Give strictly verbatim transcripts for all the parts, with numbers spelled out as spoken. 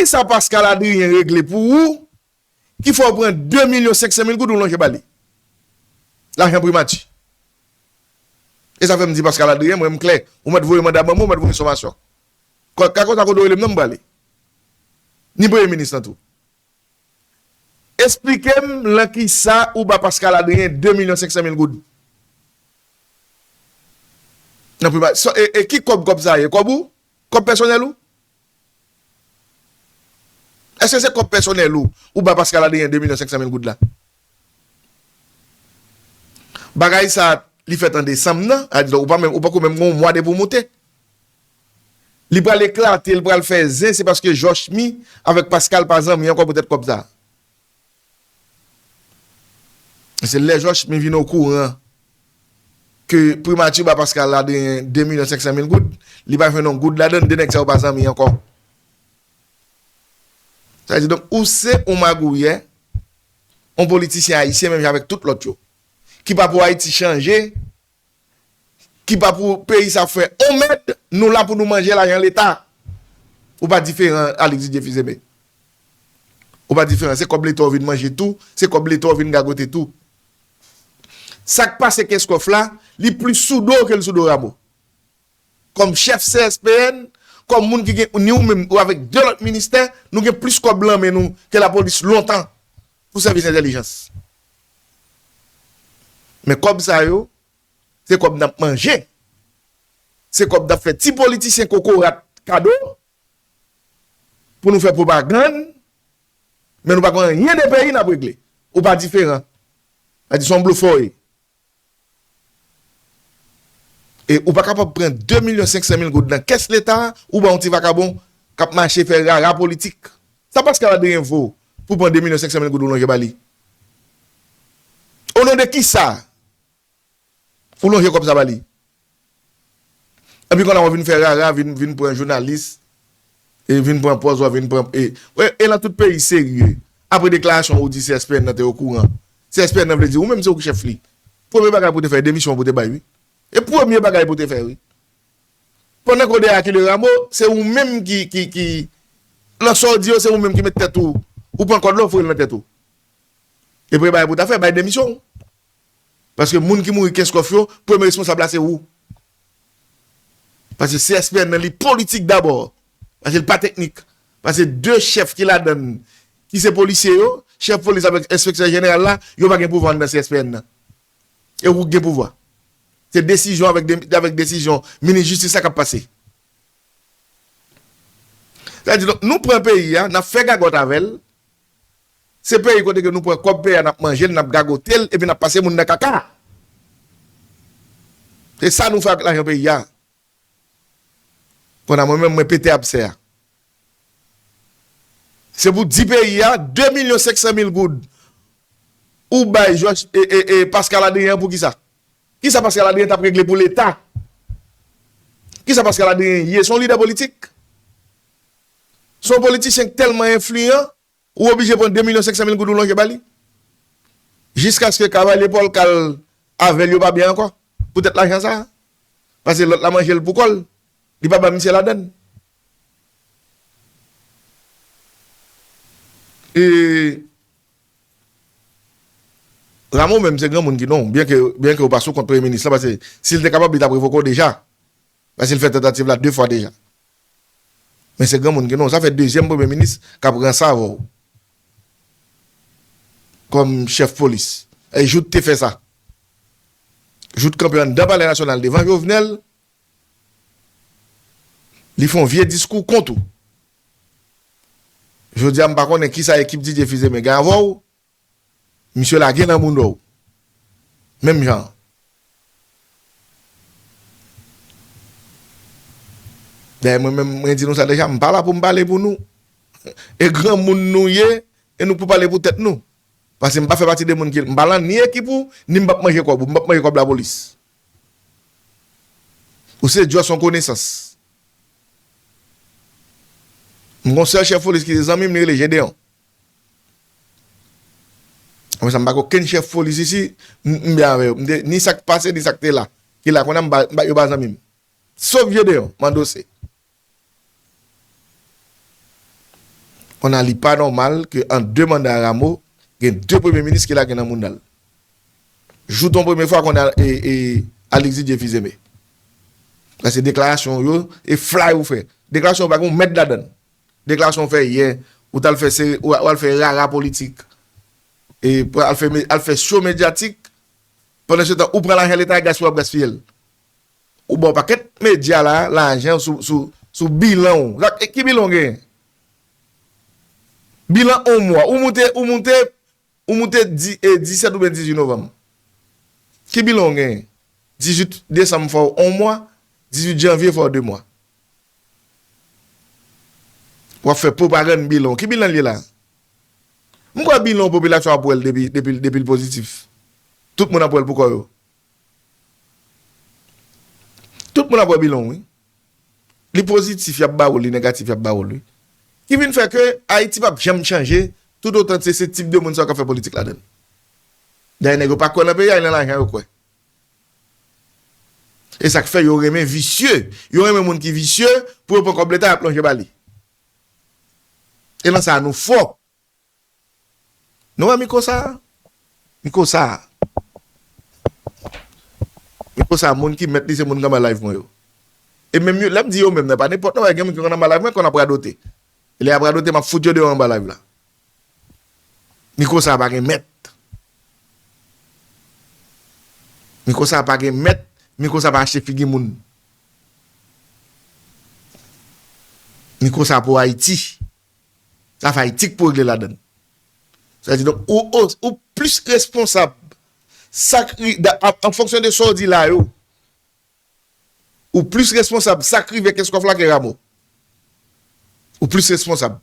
sa Pascal Adrien regle pou ou ki fè w pran de milyon senk san mil goud ou lonje ba li? Lajan primati. E sa fè m di Pascal Adrien, mwen m klè, ou mèt voye manda ban mwen, ou mèt voye somasyon. Ka konsa kote w rele m nan m prale. Ni premye minis lan tou. Esplike m lan kisa ou ba Pascal Adrien de milyon senk san mil goud. Nan primati. E ki kòb kòb sa ye? Kòb ou? Kòb pèsonèl ou? Èske se kòb pèsonèl ou ou ba Pascal Adrien de milyon senk san mil goud la? Bagay sa li fèt an desanm nan, a di ou pa menm, ou pako menm gen yon mwa depi w moute. Li pral eklate, li pral fè zen, se paske Jochmy avèk Pascal pa zanmi ankò poutèt kòb sa. Se lè Jochmy vin okouran ke primati ba Pascal Adrien de milyon senk san mil goud, li pa jwenn yon goud ladan l, de nèg sa yo pa zanmi ankò. Sa vle di, donk, ou se yon magouyè, yon politisyen ayisyen menm jan avèk tout lòt yo, ki pa pou Ayiti chanje, ki pa pou peyi sa fè on mèd, nou la pou nou manje lajan Leta. Ou pa diferan, Alex Didier Fils-Aimé. Ou pa diferan. Se kòb Leta w vin manje tou, se kòb Leta w vin gagote tou. Sa k pase Kenskòf la, li plis sou do w ke l sou do Rameau. Kòm chèf C S P N, kòm moun ki gen, ni ou menm, ou avèk de lòt ministè, nou gen plis kòb lan men nou ke lapolis lontan pou sèvis entèlijans. Men kòb sa yo, se kòb n ap manje. Se kòb n ap fè ti politisyen kokorat kado pou nou fè pwopagann, men nou pa konn anyen de peyi n ap regle. Ou pa diferan. Sa di se yon blofè w ye. E ou pa kapab pran de milyon senk san mil goud nan kès Leta, ou ba yon ti vakabon k ap mache fè rara politik. Sa Pascal Adrien vo pou pran de milyon senk san mil goud ou lonje ba li? O non de kisa ou lonje kòb sa ba li? Epi kounye a w vin fè rara, vin, vin pran jounalis, e vin pran pòz, w vin pran, e, e, e nan tout peyi serye. Apre deklarasyon ou di C S P N nan te okouran. C S P N nan vle di ou menm se ou ki chèf li. Premye bagay pou te fè, demisyon pou te bay, wi. E premye bagay pou te fè, wi. Pandan ke w deyakile Rameau, se ou menm ki, ki, ki, nan sa w di yo, se ou menm ki met tèt ou, ou pran kòd la, ou foure l nan tèt ou. E premye bagay pou ta fè, bay demisyon w. Paske moun ki mouri Kenskòf yo, premye responsab la se ou. Paske C S P N nan li politik dabò. Paske l pa teknik. Paske de chèf ki ladan l, ki se polisye yo, chèf polis avèk enspektè jeneral la, yo pa gen pouvwa anndan C S P N nan. E ou ki gen pouvwa. Se desizyon avèk de, avèk desizyon minis jistis la k ap pase. Sa vle di, donk, nou pran peyi a, n ap fè gagòt avè l. Se peyi kote ke nou pran kòb peyi a, n ap manje l, n ap gagote l, epi n ap pase moun nan kaka. Se sa nou fè ak lajan peyi a. Pandan mwen menm, mwen pete absè a. Se pou di peyi a, de milyon senk san mil goud ou bay Jòj, e, e, e, Pascal Adrien pou kisa? Kisa Pascal Adrien t ap regle pou Leta? Kisa Pascal Adrien ye? Se yon lidè politik? Se yon politisyen k tèlman enfliyan, ou oblije pran de milyon senk san mil goud ou lonje ba li? Jiskaske Kavalye Pòl k al avè l yo pa byen ankò. Poutèt lajan sa a. Paske lòt la manje l pou kò l. Li pa ba misye ladan l. E Rameau menm se granmoun ki non, byen ke, byen ke ou pa sou kont premye minis la, paske si l te kapab, li t ap revoke w deja. Paske l fè tantativ la de fwa deja. Men se granmoun ki non, sa fè dezyèm premye minis k ap ranse avè w kòm chèf polis. E Jouthe te fè sa. Jouthe kanpe anndan Palè Nasyonal devan Jovenel, li fè yon vye diskou kont ou. Jodi a, m pa konnen kisa ekip Didier Fils-Aimé gen avè w. Misye lage nan moun w. Menm jan. Dayè, mwen menm, mwen di nou sa deja, m pa la pou m pale pou nou. E granmoun nou ye, e nou pou pale pou tèt nou. Paske m pa fè pati de moun ki, m pa lan ni ekip ou, ni m p ap manje kòb ou, m p ap manje kòb lapolis. Ou se just yon konesans. M gon sèl chèf polis ki se zanmi m, li rele Jedeon. Apre sa, m pa gen okenn chèf polis isi, m, m byen avè yo. M te, ni sa k pase, ni sa k te la. Ki la kounye a, m pa, m pa, yo pa zanmi m. Sof Jedeon, m andose. Kounye a, li pa nòmal ke an de manda Rameau, gen de premye minis ki lage nan mounda l. Joute yon premye fwa, kounye a, e, e, Alix Didier Fils-Aimé. Sa se deklarasyon yo, e flay ou fè. Deklarasyon yo pa gen yon mèd ladan l. Deklarasyon ou fè yè, ou t al fè sere, ou, ou al fè rara politik. E pou al fè, al fè show medyatik, pandan se tan, ou pran lajan leta e gaspiye w ap gaspiye l. Ou ba yon pakèt medya la, lajan sou, sou, sou bilan w. Sa, e ki bilan w genyen? Bilan yon mwa. Ou moute, ou moute, ou moute di, e, disèt oubyen dizuit novanm. Ki bilan w genyen? Dizuit desanm fè w yon mwa, dizuit janvye fè w de mwa. W ap fè pwopagann bilan w. Ki bilan l ye la? M kwè bilan w popilasyon ap wè l depi, depi, depi l pozitif. Tout moun ap wè l pou kò yo. Tout moun ap wè bilan w, wi. Li pozitif, y ap ba w li, negatif, y ap ba w li. Ki vin fè ke Ayiti p ap janm chanje, toutotan se, se tip de moun sa yo k ap fè politik ladan l. Dayè, nèg yo pa kwè nan peyi a, e nan lajan yo kwè. E sa k fè yo renmen visye. Yo renmen moun ki visye, pou yo pran kòb leta, y ap lonje ba li. E nan sa a, nou fò. Nou wè mikwo sa a? Mikwo sa a. Mikwo sa a, moun ki mèt li, se moun k anba live mwen yo. E menm yo, lè m di yo menm nan, pa nenpòt non, gen moun ki konn anba live mwen, konn ap radote. E lè y ap radote, m ap fout yo deyò anba live la. Mikwo sa a pa gen mèt. Mikwo sa a pa gen mèt. Mikwo sa a pa achte figi moun. Mikwo sa a pou Ayiti. Sa fè Ayiti k pou regle ladan l. Sa di, donk, ou, ou, ou plis responsab. Sa k ri-, da, an, an fonksyon de sa w di la yo, ou plis responsab sa k rive Kenskòf la ke Rameau. Ou plis responsab.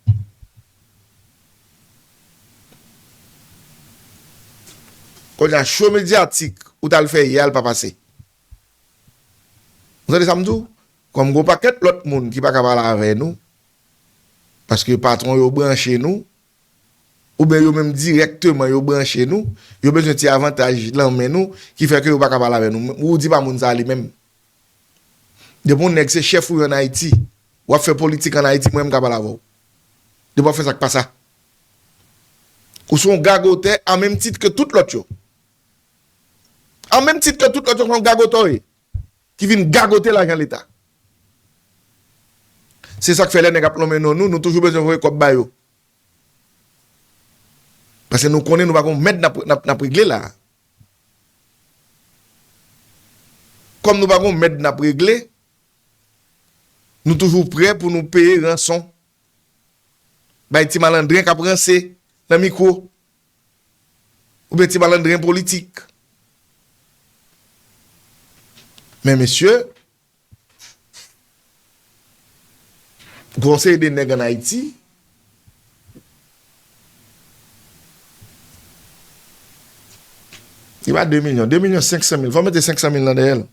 Kounye a, show medyatik ou t al fè yè a, l pa pase. Ou tande sa m di w? Kòm gen yon pakèt lòt moun ki pa ka pale avè nou, paske patwon yo branche nou, oubyen yo menm dirèkteman yo branche nou, yo bezwen ti avantaj nan men nou, ki fè ke yo pa ka pale avè nou. Ou di pa moun sa a li menm. Depi yon nèg se chèf ou ye ann Ayiti, w ap fè politik ann Ayiti, mwen m ka pale avè w. Depi w ap fè sa k pa sa. Ou se yon gagotè a menm tit ke tout lòt yo. A menm tit ke tout lòt yo, se yon gagotè w ye. Ki vin gagote lajan leta. Se sa k fè lè nèg ap lonmen non nou, nou toujou bezwen voye kòb ba yo. Paske nou konnen nou pa gon mèd n ap, n ap, n ap regle la. Kòm nou pa gon mèd n ap regle, nou toujou prè pou nou peye ranson. Bay ti malandren k ap ranse nan mikwo. Oubyen ti malandren politik. Men mesye, gon seri de nèg ann Ayiti, li pa de milyon, de milyon senk san mil, fò w mete senk san mil nan dèyè l.